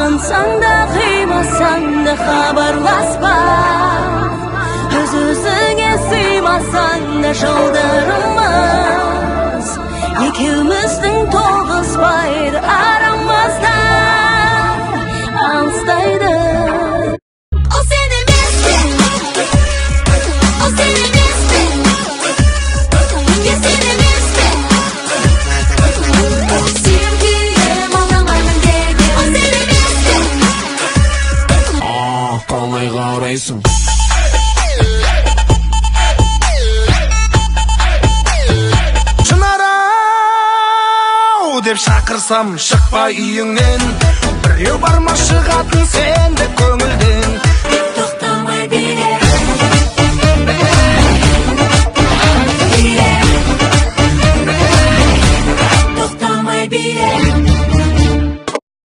Сағынсаң да, қимасаң да, хабарласпа. Өз өзіңе сыймасаң да, жолдарымыз екеуміздің тоғыспайды, арамызда алыстайды. Ол сен емес пе? Ол сен емес пе? Неге сен емес пе? Сүйем, күйем, алдамаймын деген. Ол сен емес пе? Қалай қарайсың? Шынар-ау деп шақырсам, шықпай үйіңнен. Біреу бар ма шығатын сенді көңілден? Тоқтамай биле, биле, тоқтамай биле.